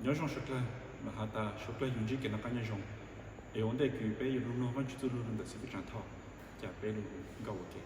Nyob zoo suav dlawg, mas has tas suav dlawg yuav ntsib kev noj qab nyob zoo, es ua ntej kws peb yuav lug nug Vaajtswv txuj lug rua ntawm xib fwb tsaav thoj, ca peb lug nkaum ua ke.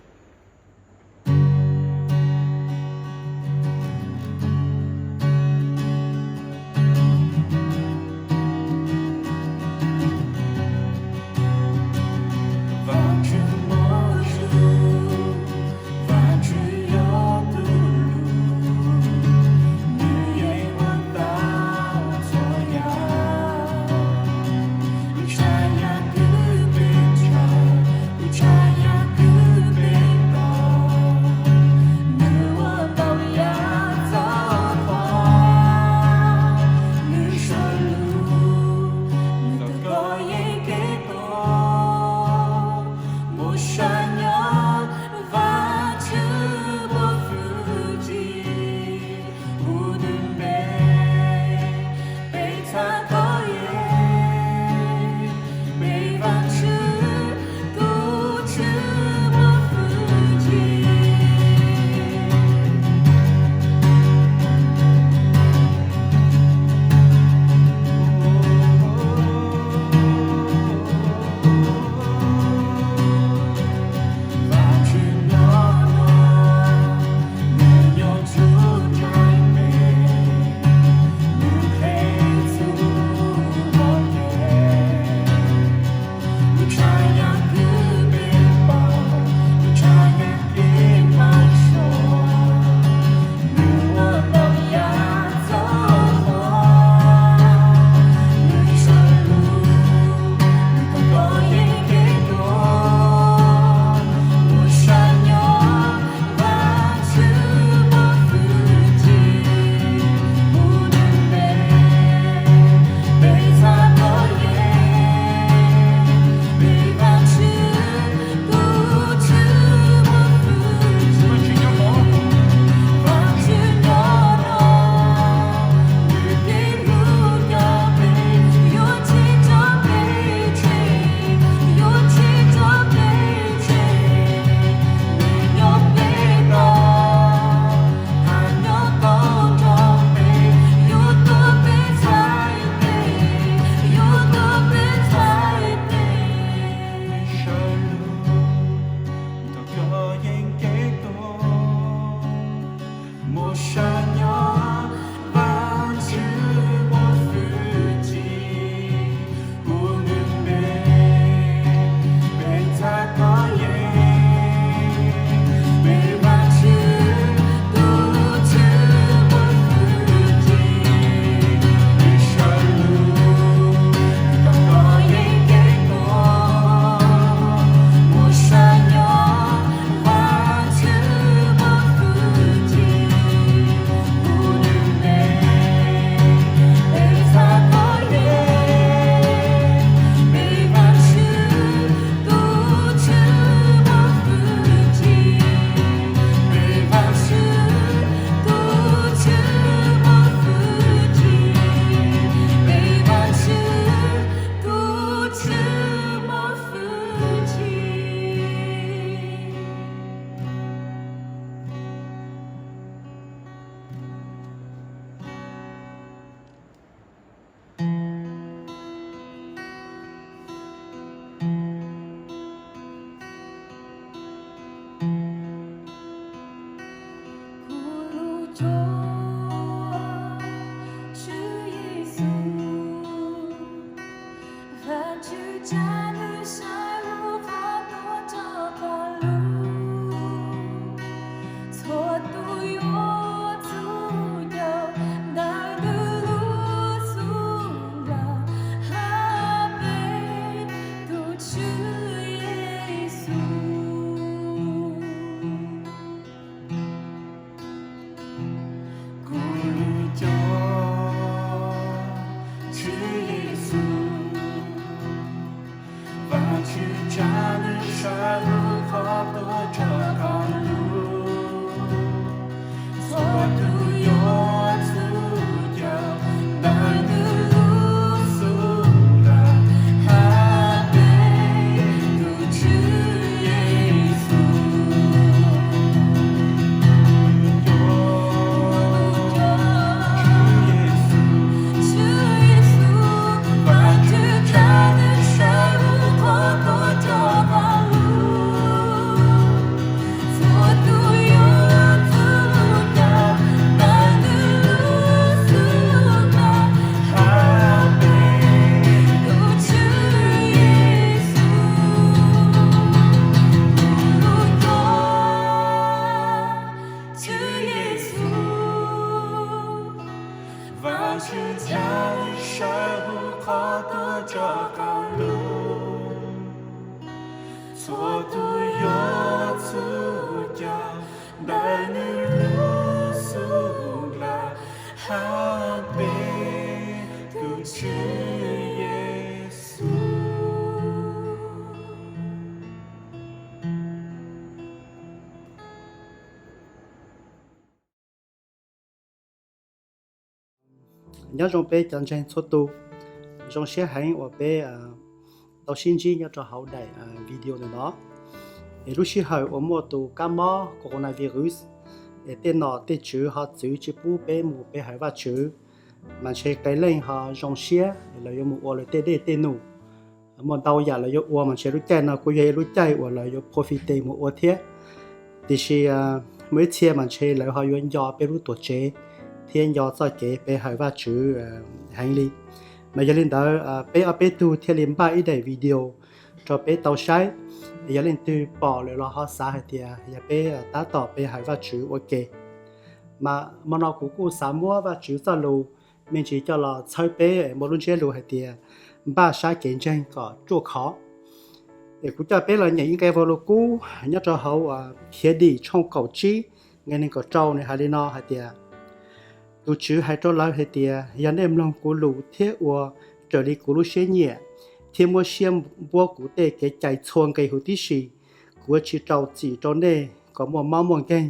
Vajtswv ntxhais sawv hwm qhov tuag tso qab ntuj, txhua tus yuav txhub ca ntawm nws lub xub nqa hab peb tus Tswv Yexus. Nyob zoo peb cov ntseeg txhua tus, zoo siab heev uas peb tau sib ntsib nyob rau hauv daim video ntawm no. Es lub sij hawm uas muaj tus kab mob coronavirus, es tej nom tej tswv ho txwv tsis pub peb mus pe hawm Vajtswv, mas ntshe qee leej ho zoo siab lawv yuav mus ua lawv tej dej tej num. Muaj ntau yam lawv yuav ua mas ntshe lub caij no kuj yog ib lub caij uas lawv yuav phuv fij tes mus ua thiab. Tiam sis muaj ib txhia mas ntshe lawv ho yuav nco peb lub tuam tsev thiab nco txoj kev pe hawm Vajtswv heev li. Mas yog li ntawd peb ob peb tug thiaj li npaj ib daim video rau peb tau saib. Yog leej twg pom lawm los ho xav hais tias yog peb tab tom pe hawm Vajtswv ua ke. Mas hmo no kuv kuj xav muab Vajtswv txoj lus me ntsis coj los txhawb peb muaj lub ntsiab lus hais tias npaj sab kev ntseeg kom ruaj khov. Es kuv coj peb los nyeem ib nqe vag lug kub nyob rau hauv Khiav Dim tshooj kaum tsib nqe nees nkaum rau nws hais li no hais tias, tus Tswv hais rau lawv hais tias, yog nej mloog kuv lus thiab ua raws li kuv lub siab nyiam, thiab muab siab npuab kuv tej kev cai txhua nqe huv tib si, kuv yuav tsis rau txim rau nej kom muaj mob muaj nkeeg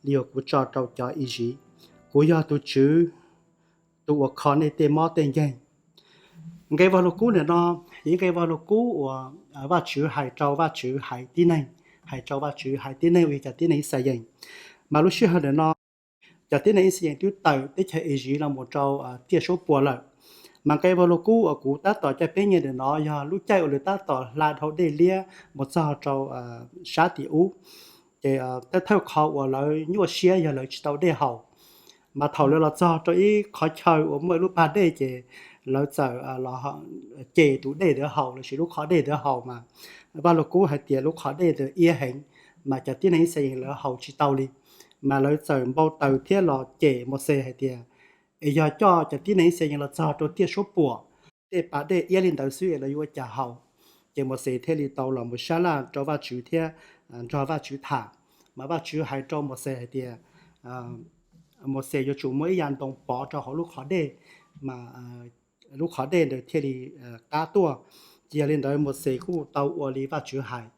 li uas kuv tso rau cov Iziv. Kuv yog tus Tswv, tus uas kho nej tej mob tej nkeeg. Nqe vag lug kub ntawm no yog ib nqe vag lug kub uas Vajtswv hais rau Vajtswv haiv tib neeg, hais rau Vajtswv haiv tib neeg uas yog cov tib neeg Yixalayees. Mas lub sij hawm ntawm no cov tib neeg Yixalayees twb tawm teb chaws Iziv los mus rau tiaj suab puam lawm. Mas nqe vag lug kub uas kuv tab tom coj peb nyeem ntawm no yog lub caij uas lawv tab tom hla dhau dej liab mus txog rau sab tim ub. Ces thawj thawj qhov uas lawv nyuaj siab yog lawv tsis tau dej haus. Mas thaum lawv los txog rau ib qhov chaw uas muaj ib lub pag dej ces lawv txawm los cem tus dej ntawd haus lossis lub qhov dej ntawd haus mas Vajluskub hais tias lub qhov dej ntawd iab heev, mas cov tib neeg Yixalayees lawv haus tsis tau li. Mas lawv txawm npau taws thiab los cem Mauxes hais tias, es yog coj cov tib neeg Yixalayees los txog rau tiaj suab puam, tej pas dej iab li ntawd xwb es lawv yuav ua cas haus? Ces Mauxes thiaj li tau los mus sab laj rau Vajtswv thiab nrog Vajtswv tham. Mas Vajtswv hais rau Mauxes hais tias, Mauxes yuav tsum muab ib yav ntoo pov rau hauv lub qhov dej, mas lub qhov dej ntawd thiaj li qab tuaj. Ces yog li ntawd Mauxes kuj tau ua li Vajtswv hais.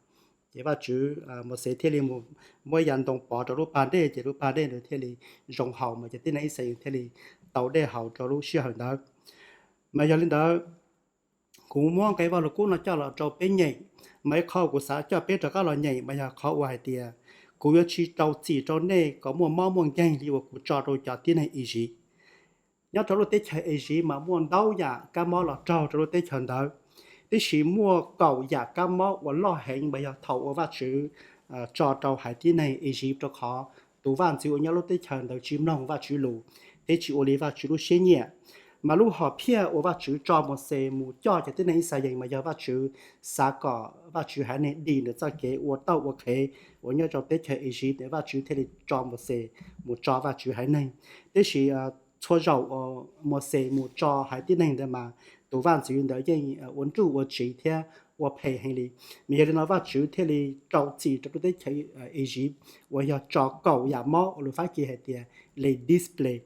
Ces Vajtswv, Mauxes thiaj li mus muab ib yav ntoo pov rau lub pag dej, ces lub pag dej ntawd thiaj li zoo haus, mas cov tib neeg Yixalayees thiaj li tau dej haus rau lub sij hawm ntawd. Mas yog li ntawd, kuv muab nqe Vajluskub no coj los rau peb nyeem, mas ib qhov kuv xav coj peb rov qab los nyeem mas yog qhov uas hais tias, kuv yuav tsis rau txim rau nej kom muaj mob muaj nkeeg li uas kuv tso rau cov tib neeg Iziv. Nyob rau lub teb chaws Iziv mas muaj ntau yam kab mob los raug rau lub teb chaws ntawd, tiam sis muaj kaum yam kab mob uas loj heev mas yog thaum uas Vajtswv tso rau haiv tib neeg Iziv, rau qhov tus vaj ntxwv uas nyob lub teb chaws ntawd tsis mloog Vajtswv lus thiab tsis ua li Vajtswv lub siab nyiam. Mas lub hom phiaj uas Vajtswv tso Mauxes mus coj cov tib neeg Yixalayees mas yog Vajtswv xav kom Vajtswv haiv neeg dim ntawm txoj kev ua tauj ua qhev uas nyob rau teb chaws Iziv ntawd, Vajtswv thiaj li tso Mauxes mus tso Vajtswv haiv neeg. Tiam sis txhua zaus uas Mauxes mus tso haiv tib neeg ntawd mas tus vaj ntxwv ntawd yeej ua nruj ua tsiv thiab ua phem heev li. Mas yog li no Vajtswv thiaj li rau txim rau lub teb chaws Iziv uas yog tso kaum yam mob uas lus Fab Kis hais tias les display.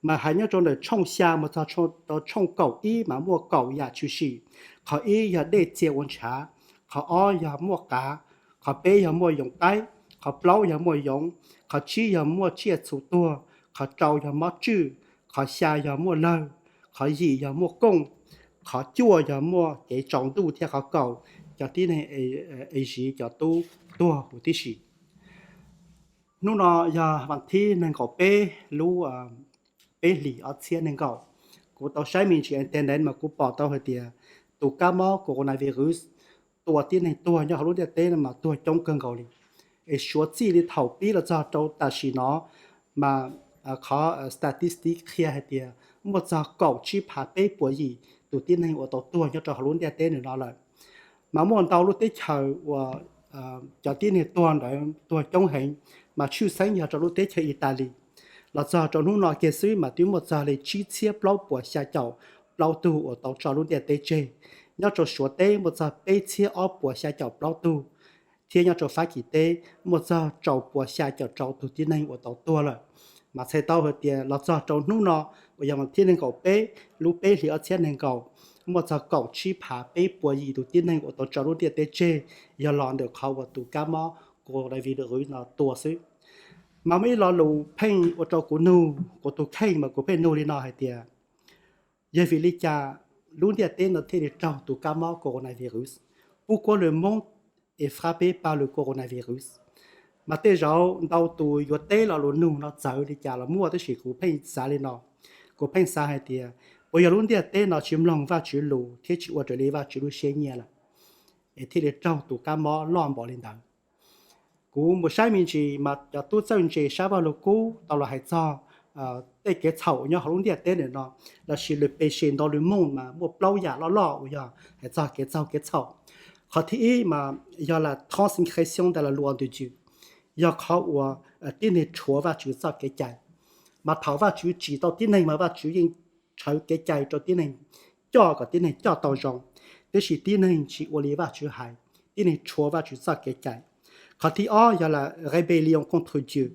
Mas hais nyob rau ntawm tshooj xya mus txog rau tshooj kaum ib mas muaj kaum yam tshwm sim. Qhov ib yog dej txia ua ntshav, qhov ob yog muaj qav, qhov peb yog muaj yoov qaib, qhov plaub yog muaj yoov, qhov tsib yog muaj tsiaj txhu tuag, qhov rau yog mob tswj, qhov xya yog muaj lawg, qhov yim yog muaj kooj, qhov cuaj yog muaj kev tsaus ntuj thiab qhov kaum cov tib neeg Iziv cov tub tuag huv tib si. Hnub no yog vas thib nees nkaum peb lub peb hlis ob txhiab nees nkaum. Kuv tau saib me ntsis internet mas kuv pom tau hais tias tus kab mob coronavirus tua tib neeg tuag nyob hauv lub ntiaj teb no mas tuag coob kawg nkaus li. Es suav txij li thaum pib los txog rau tam sim no mas qhov statistic qhia hais tias muaj txog kaum tsib phav peb puas yim tus tib neeg uas tau tuag nyob rau hauv lub ntiaj teb no lawm. Mas muaj ntau lub teb chaws uas cov tib neeg tuag ntawd tuag coob heev, mas tshwj xeeb yog rau lub teb chaws Italis. Los txog rau hnub no kiag xwb mas twb muaj txog li tsib txhiab plaub puas xya caum plaub tug uas tau tso lub ntiaj teb tseg. Nyob rau Suav teb muaj txog peb txhiab ob puas xya caum plaub tug, thiab nyob rau Fab Kis teb muaj txog rau puas xya caum rau tug tib neeg uas tau tuag lawm. Mas txhais tau hais tias los txog rau hnub no uas yog vas thib nees nkaum peb lub peb hlis ob txhiab nees nkaum, muaj txog kaum tsib phav peb puas yim tug tib neeg uas tau tso lub ntiaj teb tseg yog los ntawm qhov uas tus kab mob coronavirus no tua xwb. Mas muaj ib lo lus pheej ua rau kuv nug, kuv tus kheej mas kuv pheej nug li no hais tias, yog vim li cas lub ntiaj teb no thiaj li raug tus kab mob coronavirus? Pourquoi le monde est frappé par le coronavirus? Mas tej zaum ntau tus yuav teb lo lus nug no txawv li cas los muaj, tab sis kuv pheej xav li no, kuv pheej xav hais tias, puas yog lub ntiaj teb no tsis mloog Vajtswv lus thiab tsis ua raws li Vajtswv lub siab nyiam lawm, es thiaj li raug tus kab mob loj npaum li ntawd? Kuv mus saib me ntsis mas cov tub txawj ntse sab Vaj Lug Kub tau los hais txog tej kev txhaum nyob hauv lub ntiaj teb ntawm no, lossis le péché dans le monde mas muaj plaub yam loj loj uas yog hais txog kev txaug kev txhaum. Qhov thib ib mas yog la transgression de la loi de Dieu, yog qhov uas tib neeg rhuav Vajtswv txoj kev cai. Mas thaum Vajtswv tsim tau tib neeg mas Vajtswv yeej tshawv kev cai rau tib neeg, coj kom tib neeg coj tau zoo, tiam sis tib neeg tsis ua li Vajtswv hais, tib neeg rhuav Vajtswv txoj kev cai. Qhov thib ob yog la rébellion contre Dieu,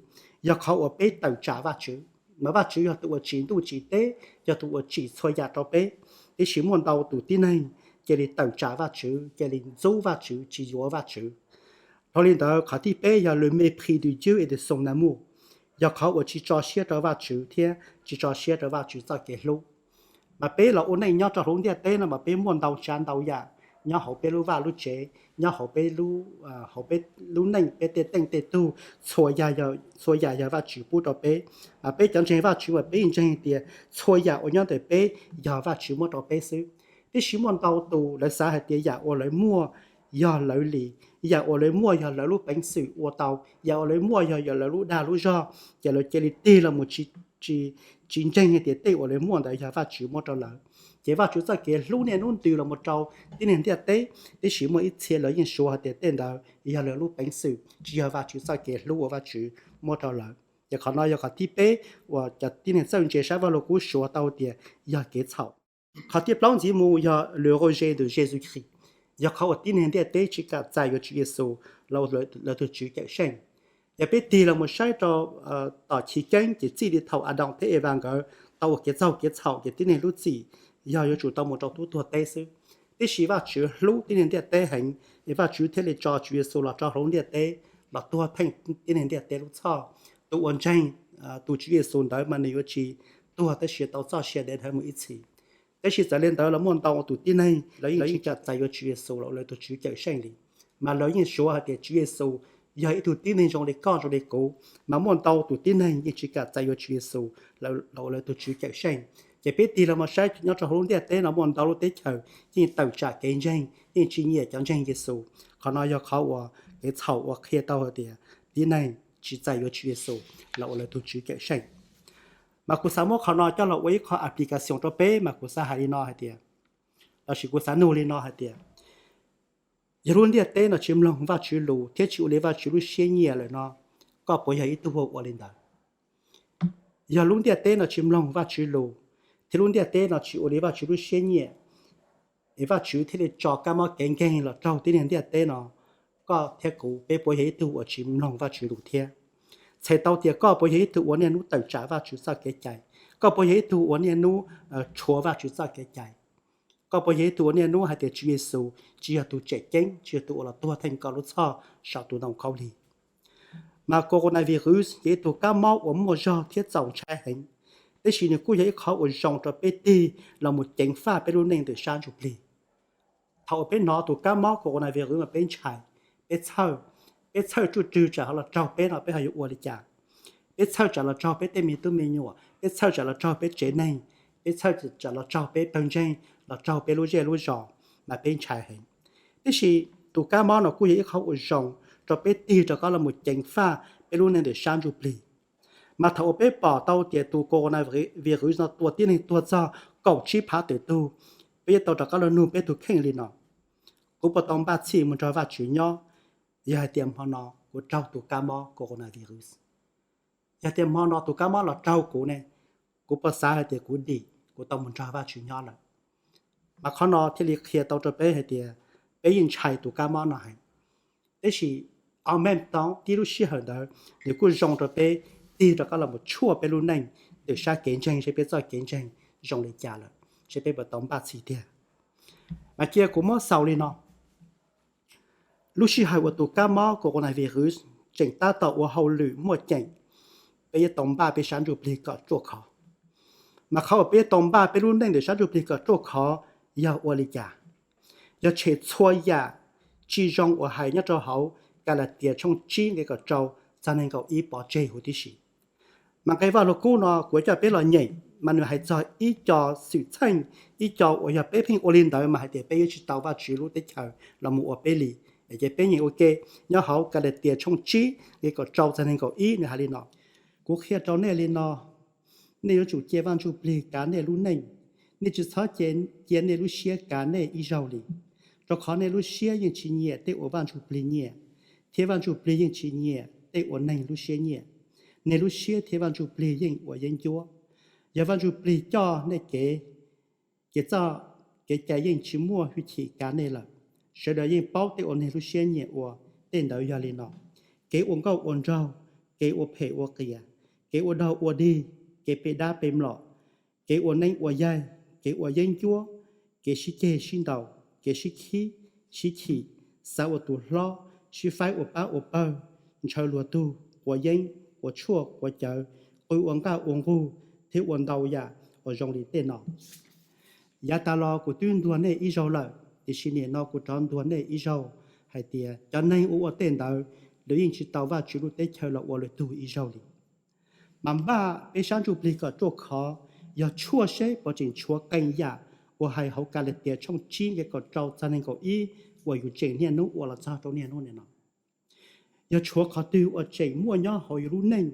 yog qhov uas peb tawm tsam Vajtswv. Mas Vajtswv yog tus uas tsim ntuj tsim teb, yog tus uas tsim txhua yam rau peb, tiam sis muaj ntau tus tib neeg cia li tawm tsam Vajtswv, cia li ntxub Vajtswv, tsis yuav Vajtswv. Dhau li ntawd, qhov thib peb yog le mépris de Dieu et de son amour, yog qhov uas tsis tso siab rau Vajtswv thiab tsis tso siab rau Vajtswv txoj kev hlub. Mas peb los ua neej nyob rau hauv lub ntiaj teb no mas peb muaj ntau tsav ntau yam nyob hauv peb lub vaj lub tsev, nyob hauv peb lub, hauv peb lub neej, peb tej teej tej tug, txhua yam yog Vajtswv pub rau peb. Mas peb cov ntseeg Vajtswv mas peb ntseeg tias txhua yam uas nyob ntawm peb yog Vajtswv muab rau peb xwb. Tiam sis muaj ntau tus lawv xav hais tias yam uas lawv muaj yog lawv li, yam uas lawv muaj yog lawv lub peev xwm ua tau, yam uas lawv muaj yog, yog lawv lub dag lub zog, ces lawv cia li tig los mus tsis ntseeg hais tias tej uas lawv muaj ntawd yog Vajtswv muab rau lawv. Ces Vajtswv txoj kev hlub niaj hnub ntws los mus rau tib neeg ntiaj teb, tiam sis muaj ib txhia lawv yeej suav hais tias tej ntawd yog lawv lub peev xwm, tsis yog Vajtswv txoj kev hlub uas Vajtswv muab rau lawv. Ces qhov no yog qhov thib peb uas cov tib neeg txawj ntse sab Vaj Lug Kub suav tau tias yog kev txhaum. Qhov thib plaub ntxiv mus yog le rejet de Jésus-Christ, yog qhov uas tib neeg ntiaj teb tsis kam txais yuav Tswv Yexus los lawv tus Tswv cawm seej. Ces peb tig los mus saib rau tom chiv keeb ces txij li thaum Adoos thiab Evas nkawd tau ua kev txaug kev txhaum ces tib neeg lub txim yog yuav tsum tau mus rau tub tuag teb xwb. Tiam sis Vajtswv hlub tib neeg ntiaj teb heev, es Vajtswv thiaj li tso Tswv Yexus los rau hauv lub ntiaj teb los tuag theej tib neeg ntiaj teb lub txhoj. Tus uas ntseeg tus Tswv Yexus ntawd mas nws yuav tsis tuag tab sis tau txoj sia dav dhawv mus ib txhis. Tab sis txawm li ntawd los muaj ntau tus tib neeg lawv yeej tsis kam txais yuav Tswv Yexus los ua lawv tus Tswv cawm seej li. Mas lawv yeej suav hais tias Tswv Yexus yog ib tug tib neeg zoo li koj zoo li kuv, mas muaj ntau tus tib neeg yeej tsis kam txais yuav Tswv Yexus los ua lawv tus Tswv cawm seej. Ces peb tig los mus saib nyob rau hauv lub ntiaj teb no muaj ntau lub teb chaws yeej tawm tsam kev ntseeg, yeej tsis nyiam cov ntseeg Yexus. Qhov no yog qhov uas kev txhaum uas qhia tau hais tias tib neeg tsis txais yuav Tswv Yexus los ua lawv tus Tswv cawm seej. Mas kuv xav muab qhov no coj los ua ib qho application rau peb, mas kuv xav hais li no hais tias, lossis kuv xav nug li no hais tias, yog lub ntiaj teb no tsis mloog Vajtswv lus thiab tsis ua li Vajtswv lub siab nyiam lawm no, koj puas yog ib tug uas ua li ntawd? Yog lub ntiaj teb no tsis mloog Vajtswv lus thiab lub ntiaj teb no tsis ua li Vajtswv lub siab nyiam, es Vajtswv thiaj li tso kab mob kev nkeeg los raug tib neeg ntiaj teb no, koj thiab kuv peb puas yog ib tug uas tsis mloog Vajtswv lus thiab? Txhais tau tias koj puas yog ib tug uas niaj hnub tawm tsam Vajtswv txoj kev cai? Koj puas yog ib tug uas niaj hnub rhuav Vajtswv txoj kev cai? Koj puas yog ib tug uas niaj hnub hais tias Tswv Yexus tsis yog tus tseem ceeb, tsis yog tus uas los tuag theej koj lub txhoj saum tus ntoo khaub lig? Mas coronavirus yog ib tug kab mob uas muaj zog thiab txaus ntshai heev, tiam sis nws kuj yog ib qhov uas zoo rau peb tig los mus ceev faj peb lub neej ntawm sab ntsuj plig. Thaum uas peb hnov tus kab mob coronavirus mas peb ntshai, peb txhawj, peb txhawj ruaj rwg tsam ho los raug peb no peb ho yuav ua li cas? Peb txhawj tsam los raug peb tej me tub me nyuam, peb txhawj tsam los raug peb tsev neeg, peb txhawj tsam los raug peb pawg ntseeg, los raug peb lub zej lub zos, mas peb ntshai heev. Tiam sis tus kab mob no kuj yog ib qhov uas zoo rau peb tig rov qab los mus ceev faj peb lub neej ntawm sab ntsuj plig. Mas thaum uas peb pom tau tias tus coronavirus no tua tib neeg tuag txog kaum tsib phav tawm tug, peb yuav tau rov qab los nug peb tus kheej li no: Kuv puas tau npaj txhij mus nrog Vajtswv nyob yog hais tias hmo no kuv raug tus kab mob coronavirus? Yog tias hmo no tus kab mob los raug kuv ne, kuv puas xav hais tias kuv dim, kuv tau mus nrog Vajtswv nyob lawm? Mas qhov no thiaj li qhia tau rau peb hais tias peb yeej ntshai tus kab mob no heev. Tab sis, amen tau tib lub sij hawm ntawd nws kuj zoo rau peb tig rov qab los mus tshuaj peb lub neej ntawm sab kev ntseeg, seb peb txoj kev ntseeg zoo li cas lawm, seb peb puas tau npaj txhij tiag. Mas cia kuv muab xaus li no: lub sij hawm uas tus kab mob coronavirus tseem tab tom ua hauj lwm muaj ceem, peb yuav tau npaj peb sab ntsuj plig kom ruaj khov. Mas qhov uas peb yuav tau npaj peb lub neej ntawm sab ntsuj plig kom ruaj khov yog ua li cas? Yog tshem txhua yam tsis zoo uas hais nyob rau hauv Kalatias tshooj tsib nqe kaum rau txog nees nkaum ib pov tseg huv tib si. Mas nqe Vaj Lug Kub no kuv coj peb los nyeem, mas nws hais txog ib co xwm txheej, ib co uas yog peb pheej ua li ntawd mas hais tias peb yuav tsis tau Vajtswv lub teb chaws los mus ua peb li. Ces peb nyeem ua ke, nyob hauv Kalatias tshooj tsib nqe kaum rau txog nees nkaum ib nws hais li no: Kuv qhia rau nej li no, nej yuav tsum cia Vaj Ntsuj Plig kav nej lub neej. Nej tsis txhob cia nej lub siab kav nej ib zaug li, rau qhov nej lub siab yeej tsis nyiam tej uas Vaj Ntsuj Plig nyiam, thiab Vaj Ntsuj Plig yeej tsis nyiam tej uas neeg lub siab nyiam. Nej lub siab thiab Vaj Ntsuj Plig yeej ua yeeb ncuab. Yog Vaj Ntsuj Plig coj nej kev, ces txoj kev cai yeej tsis muaj hwj chim kav nej lawm. Sawv daws yeej paub tej uas neeg lub siab nyiam ua, tej ntawd yog li no: kev ua nkauj ua nraug, kev ua phem ua qias, kev ua daug ua dig, kev pe dab pe mlom, kev ua neeb ua yaig, kev ua yeeb ncuab, kev sib ceg sib ntaus, kev sib khib sib chim, xav ua tus hlob, sib faib ua pab ua pawg, ntshaw luag tug, quav yeeb, quav tshuaj quav cawv, qw ua nqaj ua nqug, thiab ua ntau yam uas zoo li tej no. Yav tas los kuv twb ntuas nej ib zaug lawm, tiam sis nim no kuv rov ntuas nej ib zaug hais tias cov neeg uas ua tej ntawd, lawv yeej tsis tau Vajtswv lub teb chaws los ua lawv tug ib zaug li. Mas npaj peb sab ntsuj plig kom ruaj khov, yog tshuaj seb puas tseem tshuav qee yam uas hais hauv Kalatias tshooj tsib nqe kaum rau txog nees nkaum ib uas yus tseem niaj hnub ua los txog rau niaj hnub nim no. Yog tshuav qhov twg uas tseem muaj nyob hauv yus lub neej,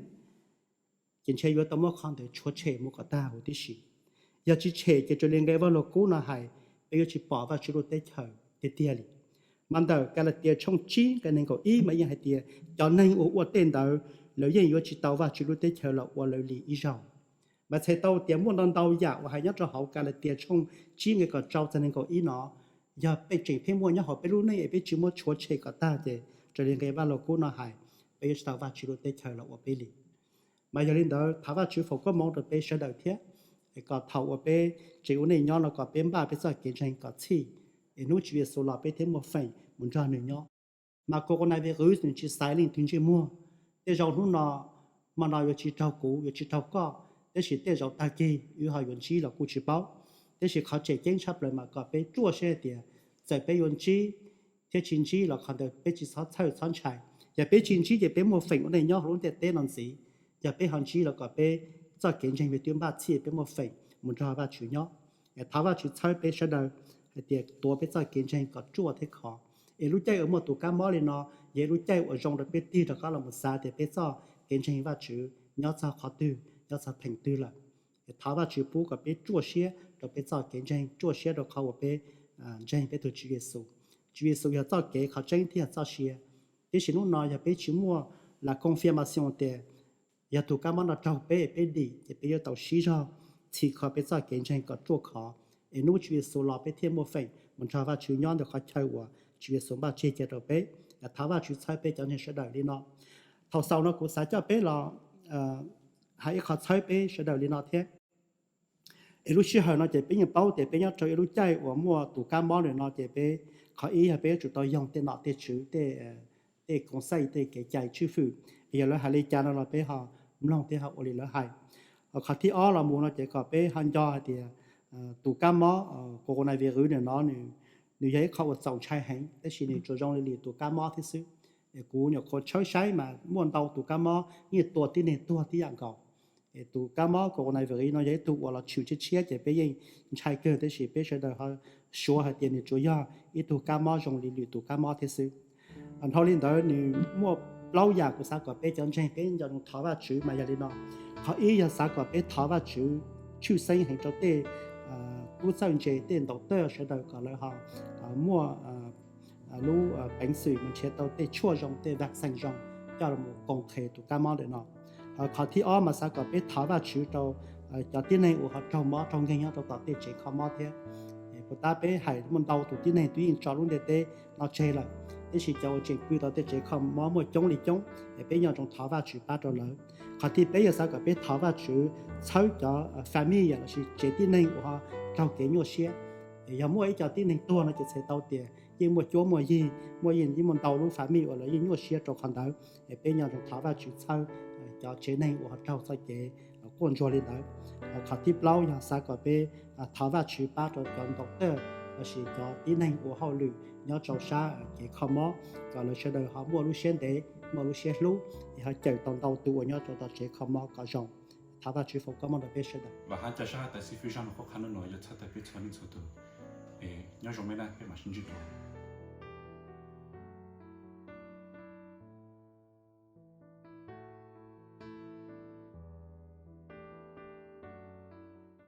ces ntshe yuav tau muab qhov ntawd tshuav tshem mus kom tag huv tib si. Yog tsis tshem ces raws li nqe Vaj Lug Kub no hais, peb yuav tsis pom Vajtswv lub teb chaws tiag tiag li. Mas ntawm Kalatias tshooj tsib nqe nees nkaum ib mas yeej hais tias cov neeg uas ua tej ntawd, lawv yeej yuav tsis tau Vajtswv lub teb chaws los ua lawv li ib zaug. Mas txhais tau tias muaj ntau ntau yam uas hais nyob rau hauv Kalatias tshooj tsib nqe kaum rau txog nees nkaum ib no, yog peb tseem pheej muaj nyob hauv peb lub neej es peb tsis muab tshuav tshem kom tag ces raws li nqe Vaj Lug Kub no hais, peb yuav tsis tau Vajtswv lub teb chaws los ua peb li. Mas yog li ntawd thov Vajtswv foom koob hmoov rau peb sawv daws thiab, es kom thaum uas peb tseem ua neej nyob no kom peb npaj peb txoj kev ntseeg kom txhij, es hnub Tswv Yexus los peb thiaj muaj feem mus nrog nws nyob. Mas coronavirus nws tsis xaiv leej twg ntsej muag. Tej zaum hnub no, hmo no yuav tsis raug kuv, yuav tsis raug koj, tab sis tej zaum tag kis wb ho yuav ntsib los kuj tsis paub. Tab sis qhov tseem ceeb tshaj plaws mas kom peb ruaj siab hais tias txawm peb yuav ntsib thiab tsis ntsib los qhov ntawd peb tsis txhob txhawj txhob ntshai. Yog peb tsis ntsib ces peb muaj feem ua neej nyob hauv lub ntiaj teb no ntxiv. Yog peb ho ntsib los kom peb txoj kev ntseeg peb twb npaj txhij peb muaj feem mus nrog Vajtswv nyob. Thov Vajtswv txhawb peb sawv daws hais tias tuav peb txoj kev ntseeg kom ruaj thiab khov. Es lub caij uas muaj tus kab mob li no yog ib lub caij uas zoo rau peb tig rov qab los mus xav tias peb txoj kev ntseeg Vajtswv nyob txog qhov twg, nyob txog theem twg lawm. Thov Vajtswv pub kom peb ruaj siab rau peb txoj kev ntseeg, ruaj siab rau qhov uas peb ntseeg peb tus Tswv Yexus. Tswv Yexus yog txoj kev, qhov tseeb thiab yog txoj sia. Tiam sis hnub no yog peb tsis muaj la confirmation tias yog tus kab mob no raug peb, peb dim ces peb yuav tau siv zog txhim kho peb txoj kev ntseeg kom ruaj khov, es hnub Tswv Yexus los peb thiaj muaj feem mus nrog Vajtswv nyob ntawm qhov chaw uas Tswv Yexus npaj tseg cia rau peb. Thov Vajtswv txhawb peb cov ntseeg sawv daws li no. Thaum xaus no kuv xav coj peb los hais ib qho txhawb peb sawv daws li no thiab. Es lub sij hawm no ces peb yeej paub tias peb nyob rau ib lub caij uas muaj tus kab mob li no ces peb, qhov ib yog peb yuav tsum tau yoog tej nom tej tswv, tej koom xaij, tej kev cai tswj fwm, es yog lawv hais li cas no los peb ho mloog thiab ho ua li lawv hais. Qhov thib ob los mus no ces kom peb ho nco hais tias tus kab mob coronavirus nim no nws yog ib qho uas txaus ntshai heev, tab sis nws tsuas zoo li lwm tus kab mob thiab xwb. Es kuv nyuam qhuav tshawb saib mas muaj ntau tus kab mob yeej tua tib neeg tuag tib yam nkaus. Es tus kab mob coronavirus no yog ib tug uas los tshwm tshiab tshiab ces peb yeej ntshai kawg, tab sis peb sawv daws ho suav hais tias nws tsuas yog ib tug kab mob zoo li lwm tus kab mob thiab xwb. Dhau li ntawd nws muaj plaub yam kuv xav kom peb cov ntseeg peb nco ntsoov thov Vajtswv mas yog li no. Qhov ib yog xav kom peb thov Vajtswv tshwj xeeb heev rau tej tub txawj ntse, tej ntaus tawj sawv daws kom lawv ho muaj lub peev xwm mus nrhiav tau tej tshuaj zoo, tej vaccine zoo coj los koom qhes tus kab mob ntawm no. Qhov thib ob mas xav kom peb thov Vajtswv rau cov tib neeg uas ho raug mob raug nkeeg nyob rau tom tej tsev kho mob thiab. Puas tab peb hais muaj ntau tus tib neeg twb yeej tso lub ntiaj teb no tseg lawm, tiam sis cov uas tseem pw tau tej tsev kho mob muaj coob li coob, es peb nco ntsoov thov Vajtswv pab rau lawv. Qhov thib peb yog xav kom peb thov Vajtswv txhawb cov family lossis tsev tib neeg uas ho raug kev nyuaj siab. Yog muaj ib co tib neeg tuag no ces txhais tau tias yeej muaj cuab muaj yig, muaj yeej muaj ntau lub family uas lawv yeej nyuaj siab rau qhov ntawd. Es peb nco ntsoov thov Vajtswv txhawb cov tsev neeg uas ho raug txoj kev quaj ntsuag li ntawd. Qhov thib plaub yog xav kom peb thov Vajtswv pab rau cov ntaus tawj lossis cov tib neeg ua hauj lwm nyob rau sab kev kho mob, kom lawv sawv daws ho muaj lub siab ntev, muaj lub siab hlub, es ho cawm tau ntau tus uas nyob rau tom tsev kho mob kom zoo. Thov Vajtswv foom koob hmoov rau peb sawv daws. Vam hab cov sab tais xib fwb zaj no qhuab qha nub no yuav txhawb tau peb txhua leej txhua tus. Nyob zoo me na, peb mam sib ntsib dua.